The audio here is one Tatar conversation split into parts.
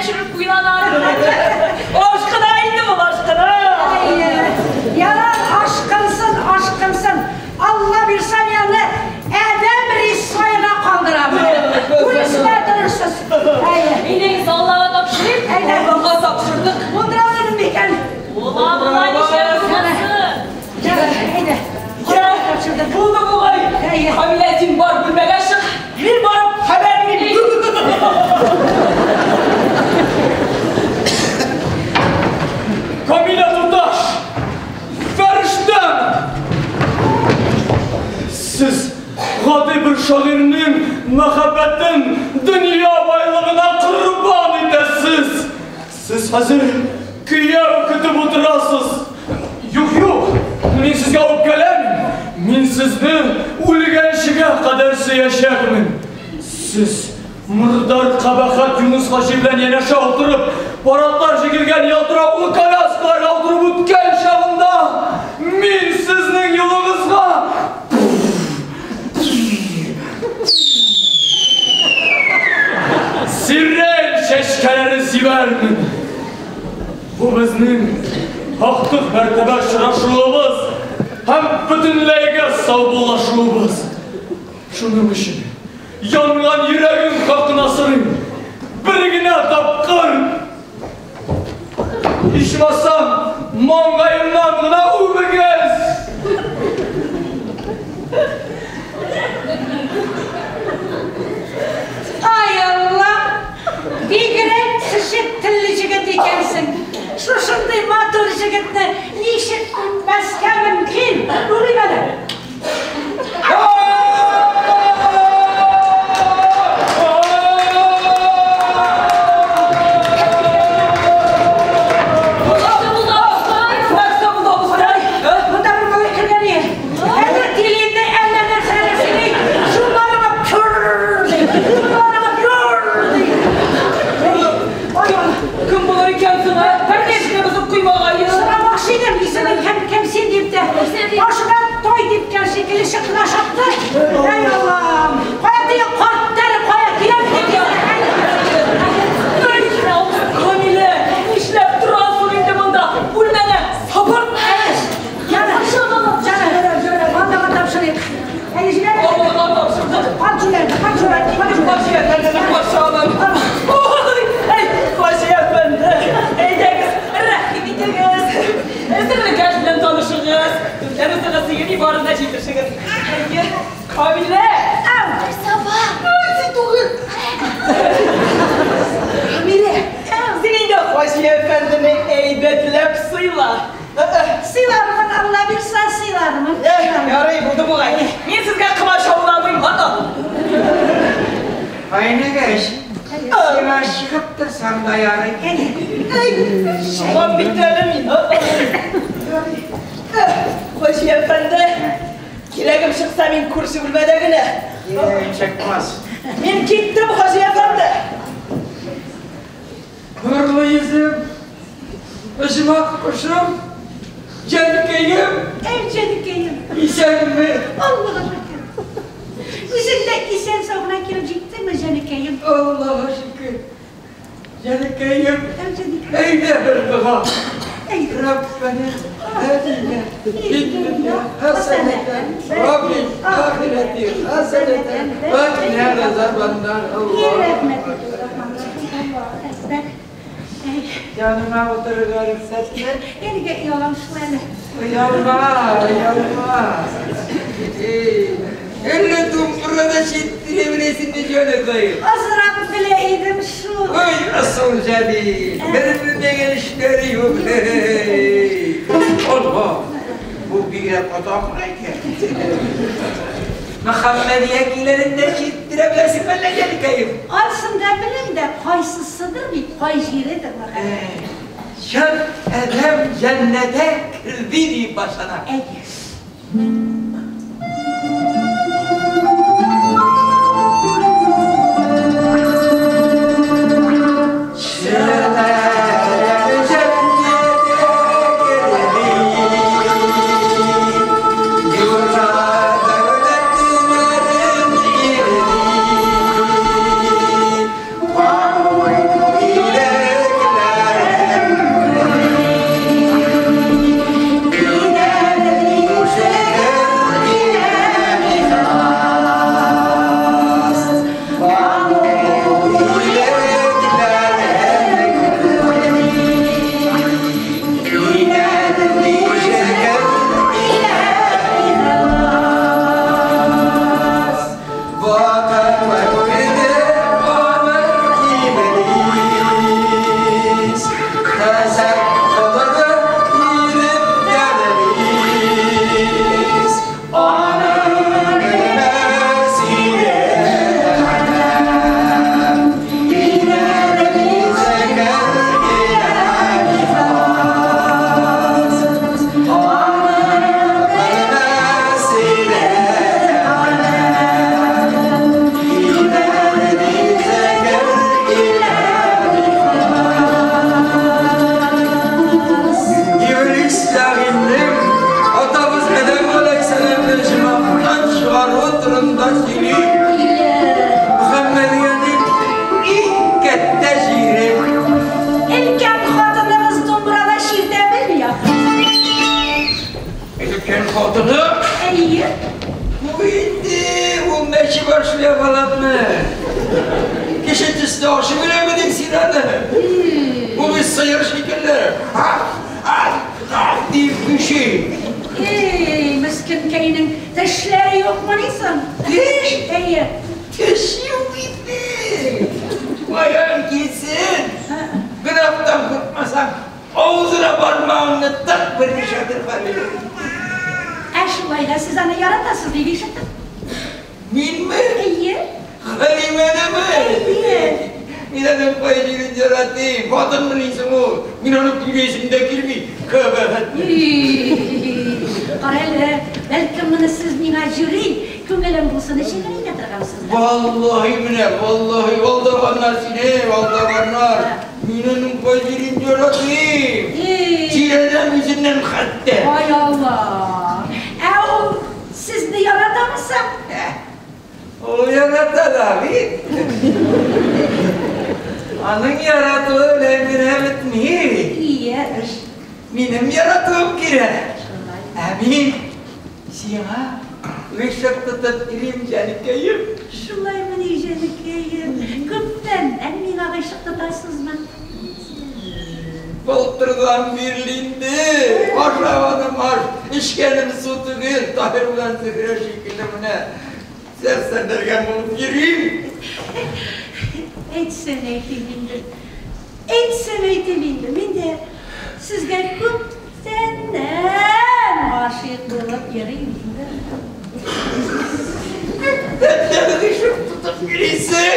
төшереп куйганнар. Ашкына инде ул, ашкына. Ярар, ашкынсын, ашкынсын. Алла бирсә, мин аны адәм рисваена калдырам. Күрешмә торырсыз. Әйе. Әйдәгез, Аллага тапшырыйк. Әйдә. Аллага тапшырдык. Булдыра алырмын микән? Була, була, нишләп булмасын. Ярар, әйдә. Аллага тапшырдык. Булды бугай. Әйе. Камилә, син бар бүлмәгә чык. Мин барып хәбәр бирим. Камилә туташ! Фәрештәм! Сез гади бер шагыйрьнең мәхәббәтен дөнья байлыгына корбан итәсез. Сез хәзер кияү көтеп утырасыз. Юк, юк, мин сезгә үпкәләмим. Мин сезне үлгәнчегә кадәр сөячәкмен. Сез мурдар кабахат Юнус Хаҗи белән янәшә утырып, парадлар җигелгән ялтыраклы коляскаларга утырып үткән чагында мин сезнең юлыгызга сирень чәчкәләре сибәрмен. Бу безнең актык мәртәбә очрашуыбыз һәм бөтенләйгә саубуллашуыбыз. Шуның өчен янган йөрәгем хакына сорыйм. Бер генә тапкыр ичмасам маңгаемнан гына үбегез. Ай Алла! Бигрәк төшек телле җегет икәнсең. Шушындый матур җегетне ничек үпмәскә мөмкин? Үбим әле. Нәрсә булды, абыстай? Нәрсә булды, абыстай? Монда бер малай кергән иде. Әллә тилинде, әллә нәрсәләр сөйли. Шунларыңа пюр ди. Шунларыңа пюр ди. Ай, Алла. Кем булыр икән соң, ә? Эшне бозып куймагае. Сорамакчы идем, исемең кем, кем син дип тә. Башыма тай типкән шикелле чыкты да чапты. Ай Аллам. Кая теге карт тәре, кая килә бит. Камилә, нишләп торасың инде монда? Бүлмәңә сабыр. Яна, яна, яна, Аллага тапшырыйк. Әйе, җибәр. Аллага тапшырдык. Кат җибәрде, кат җибәрде, кат җибәрде. Хаҗи әфәндене каршы алам. Ой, әй, Хаҗи әфәнде, әйдәгез, рәхим итегез. Сеңлекәш белән танышыгыз. Түрдән узыгыз, йөри барына җитешегез. Әйе, Камилә. Ау, Саба. Син түгел. Камилә, син инде Хаҗи әфәндене әйбәтләп сыйла. Сыйлармын, Алла бирсә, сыйлармын. Ярый, булды бугай. Мин сезгә комачауламыйм, ата. Кайнагаш, сиңа чыгып торсам да ярый. Чыгам бит әле мин. Хаҗи әфәнде, кирәгем чыкса мин күрше бүлмәдә генә. Кирәгең чыкмас. Мин киттем, Хаҗи әфәнде. Нурлы йөзем, оҗмах кошым, җәнкәем, Эй, җәнекәем. исәнме? Аллага шөкер. Үзең дә исән-сау гына килеп җиттеңме, җәнекәем? Аллага шөкер. Җәнекәем, Эй, җәнекәем. әйдә бер дога. Әйдә. Раббана атина фид-дунья хасанатан ва фил ахирати хасанатан ва кина азабаннар. И Аллаһу рәхмәт акбар. итү, Рахман Рахим. Аллаһу әкбәр. Әй, Яныма утырырга рөхсәтме? Әлегә оялам шул әле. Оялма, оялма. Әллә думбрада читтерә беләсеңме, җаныкаем? Азрак белә идем шул. Ой, асыл җәмил, бер белмәгән эшләре юк. Алла, бу бигрәк атаклы икән. Мөхәммәдия көйләрен дә читтерә беләсеңме әллә, җаныкаем? Анысын да беләм дә, кайсысыдыр бит, кай җиредер мәхәббәт. Чын адәм җәннәтә керде дип башлана. Әйе. Чын адәм җәннәтә керде. Юрга дәүләтләрен бирде. Кабул илә төсле ашый беләме диң син аны? Ул бит сыер шикелле. Дип күши. Эй, мескенкәйнең тешләре юкмыни соң? Теш? Әйе. Теш юк инде. Каян килсен? Гөнаһтан куркмасаң, авызына бармагыңны тык бер нишәдер хәле. Ә шулай да сез аны яратасыз дип ишеттем. Минме? Әйе. Хәлимәнеме? Әйе. Мин аның кай җирен яратыйм? Хатынмыни соң ул? Мин аның киләсем дә килми. Кабахәт. Кара әле, бәлкем моны сез миңа җүри, күңелем булсын өчен генә әйтә торгансыздыр. Валлаһи менә, валлаһи, алдаганнар сине, алдаганнар. Мин аның кай җирен яратыйм? Җирәнәм үзеннән хәтта. Ай Алла! Ә ул сезне яратамы соң? Ул ярата да бит. Аның яратуы белән генә бетми. Ие. Минем яратуым кирәк. Шулай. Ә мин сиңа гыйшык тотып йөрим, җәнекәем. Шулаймыни, җәнекәем? Күптәннән миңа гыйшык тотасызмы? Былтырдан бирле инде. Ашамадым аш, эчкәнем су түгел. Таһир белән Зөһрә шикелле менә сәрсәндергән булып йөрим. Әйтсәм әйтим инде. Әйтсәм әйтим инде. Мин дә сезгә күптәннән гашыйк булып йөрим инде. Күптәннән гыйшык тотып йөрисең.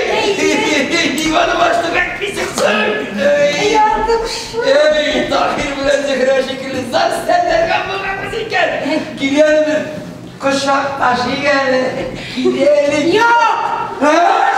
Диваным ачтык әйтмисең соң. Ярдым шул. Эй, Таһир белән Зөһрә шикелле сәрсәндергән булганбыз икән. Кил әле бер кочаклашыйк әле. Кил әле. Юк! Ә?